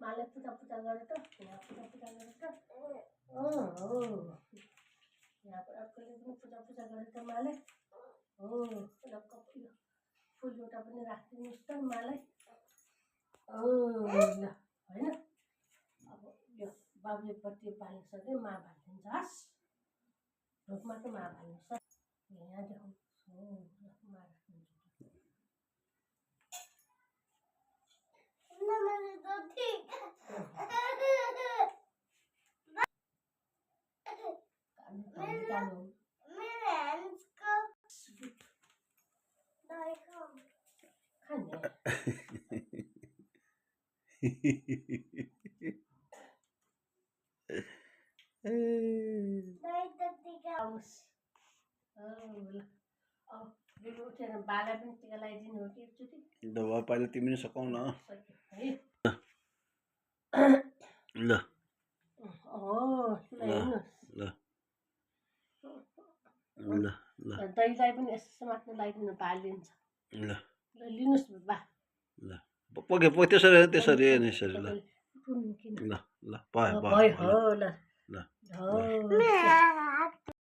माले पूजा गरेर त यहाँ पूजा गरेर त हो यहाँ पर अर्कोले पनि पूजा गरेर त माले हो फुल एउटा पनि राखिदिनुहोस् त मालाई हो ल हैन अब यो बाबुले पट्टि बालिसके मा भालिदिन्छ हस् रुखमा त मा भाल्नुहोस् यहाँ देखाउँछु मा राख्नुहुन्छ उठेर बाला पनि टिका लगाइदिनु हो कि एकचोटि दवा पहिला तिमी नै सकाउ न ल ल ल ल दहीलाई पनि यसो माथि लगाइदिनु भालिदिन्छ ल लिनुहोस् बा ल पोके त्यसरी त्यसरी यसरी ल ल ल भयो भयो हो ल ल हो